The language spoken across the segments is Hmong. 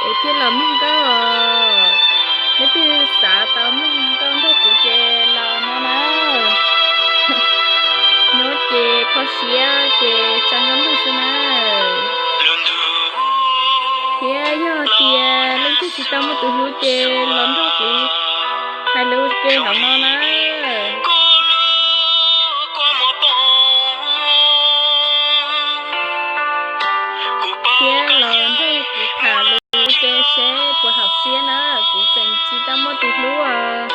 es thiaj los mloog nkauj. Leej twg xav tau mloog nkauj nrog kuv ces los no na. Nyob ces kho siab ces tsa nkauj nrog xwb na. Thiab yog tias leej twg tsis tau muaj tus hlub ces los nrog kuv hais lus ke hauv no na. Thiab los nrog kuv tham lus ke seb puas haum siab na, kuv tseem tsis tau muaj tus hlub.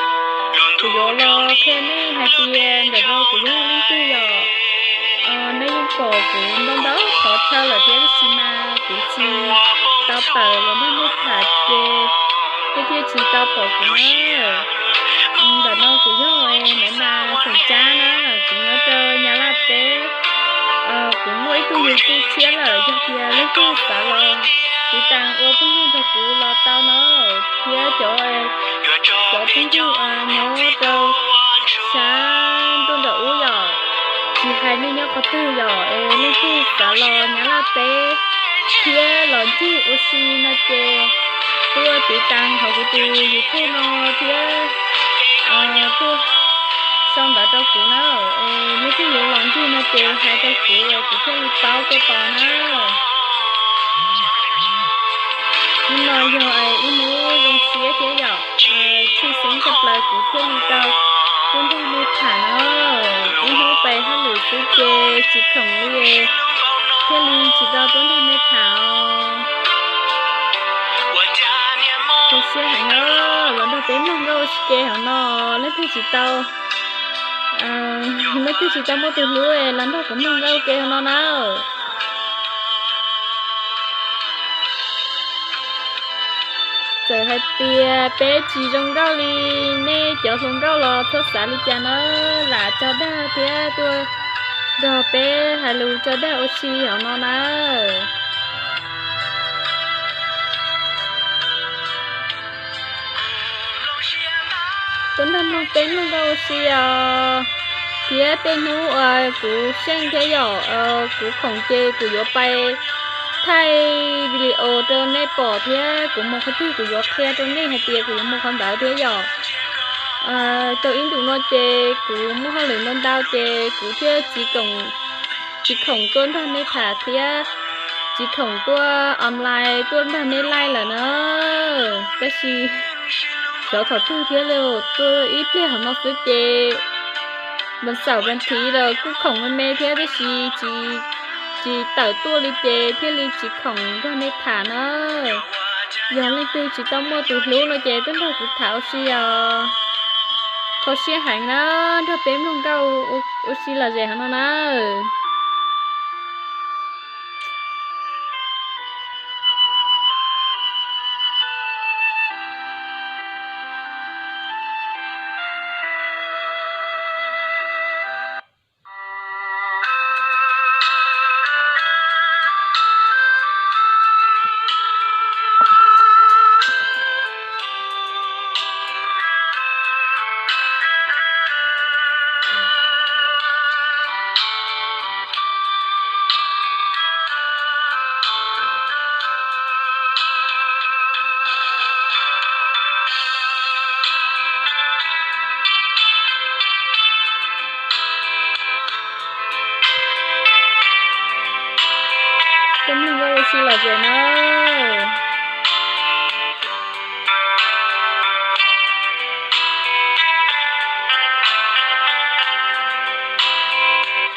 Kuv yuav los qhia nej hais tias ntawm no kuv yog leej twg yom. Nej yeej pom kuv ntau ntau qhov chaw lawm thiab tab sis mas kuv tsis tau tawm los nrog nej tham ces nej thiaj tsis tau pom kuv na. Ntawm no kuv yog Maiv Mas xeem Tsab na, kuv nyob rau Nyab Laj teb. Kuv muaj ib tug YouTube tshiab lawm, yog tias leej twg xav los tiv tas ua phooj ywg nrog kuv los tau na, thiab cov, cov phooj ywg nyob rau sab ntuj nram ub yom, tsis hais nej nyob qhov twg yom, es leej twg xav los Nyab Laj teb thiab los ncig ua si no ces tuaj tiv tas hauv kuv tus YouTube no thiab tuaj sau ntawv rau kuv na. Es leej twg yuav los ncig no ces hais rau kuv, kuv thiaj li paub tuaj tos na. Hnub no yog ib hnub zoo siab thiab yom, tshwj xeeb tshaj plaws kuv thiaj li tau tuaj nrog nej tham na. Ib hnub pais hauj lwm xwb ces tsis khoom li, thiaj li tsis tau tuaj nrog nej tham os. Zoo siab heev na, los nrog peb mloog nkauj ua si ke hauv no, leej twg tsis tau, leej twg tsis tau muaj tus hlub los nrog kuv mloog nkauj ua ke hauv no na. Txawm hais tias peb tsis zoo nkauj li, nej cov hluas nkauj los txhob xav li cas na, lam tso dag thiab tuaj nrog peb hais lus tso dag ua si hauv no na. Tuaj nrog mloog peb mloog nkauj ua si os. Thiab tej hnub uas kuv xyeej thiab yom, kuv khoom ces kuv yuav pais thaij video rau nej pom thiab kuv mus qhov twg kuv yuav qhia rau nej hais tias kuv yuav mus qhov ntawd thiab yom. Tau ib ntus no ces kuv muaj hauj lwm ntau ntau ces kuv thiaj tsis khoom, tsis khoom tuaj nrog nej tham thiab tsis khoom tuaj online tuaj nrog nej laij lawm na. Tab sis xyov thaum twg thiab li, tuaj ib pliag hauv no xwb ces vas xaum vas thiv lawm kuj khoom me me thiab tab sis tsis tawm tuaj li ces thiaj li tsis khoom nrog nej tham na. Yog leej twg tsis tau muaj tus hlub no ces tuaj nrog kuv tham ua si os. Kho siab heev na, nrog peb mloog nkauj ua si lom zem hauv no na. Tuaj mloog nkauj ua si lom zem na.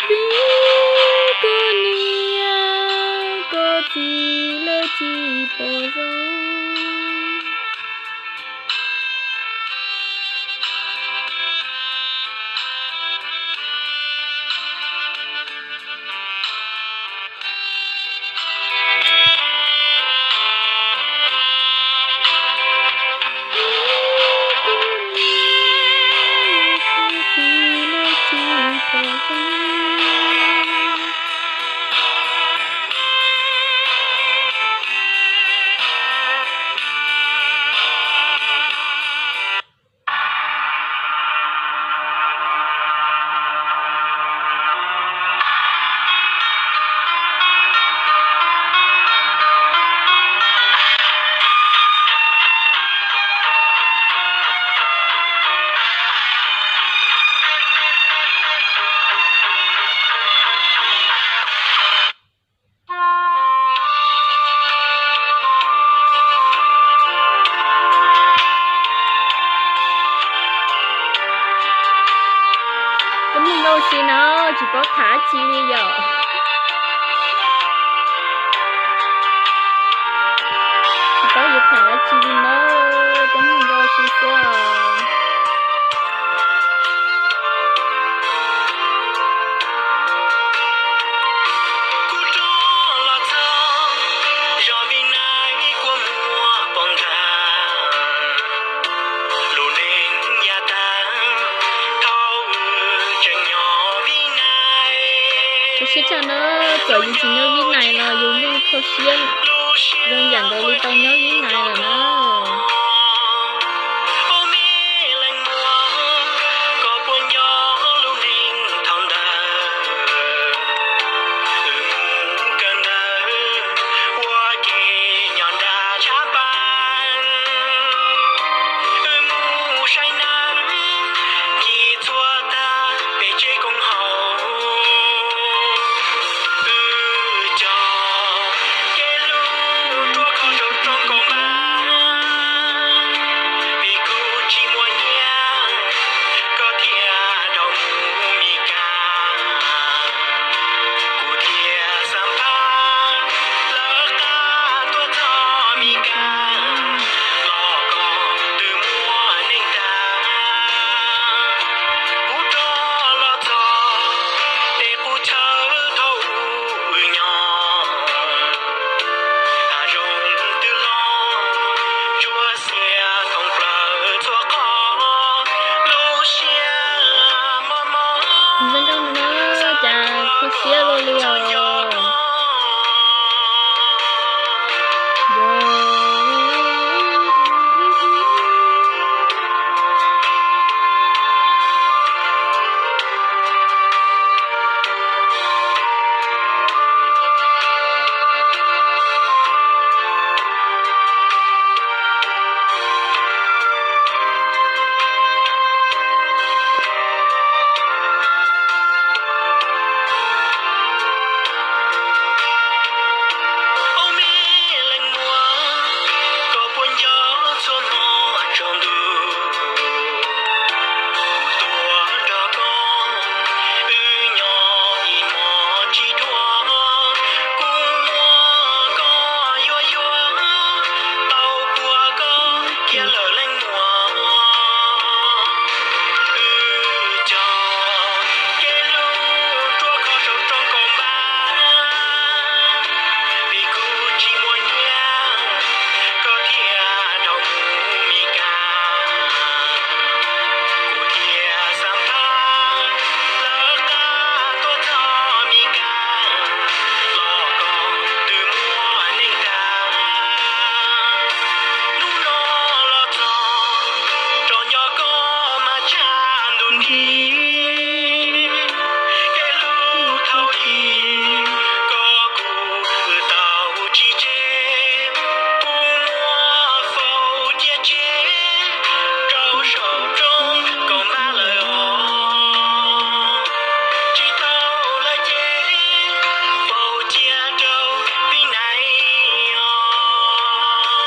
Vim koj niam koj txiv lawv tsis pom zoo. Mloog nkauj si na, tsis paub tham dab tsi li yom. Tsis paub yuav tham dab tsi li na, peb mloog nkauj si xwb os. Kho siab tshaj na, txawm yus tsis nyob Vib Nais los yus yeej kho siab zoo yam nkaus li tau nyob Vib Nais lawm na. Zoo nkauj na, cas kho siab luaj li os.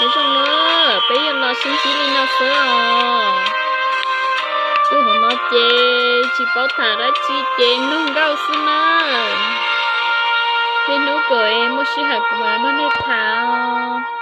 Nyob zoo na, peb yuav los sib ntsib li no xwb os. Tus hauv no ces tsis paub tham dab tsi ces mloog nkauj xwb na. Tej hnub kom muaj sij hawm kuv mam nrog nej tham os.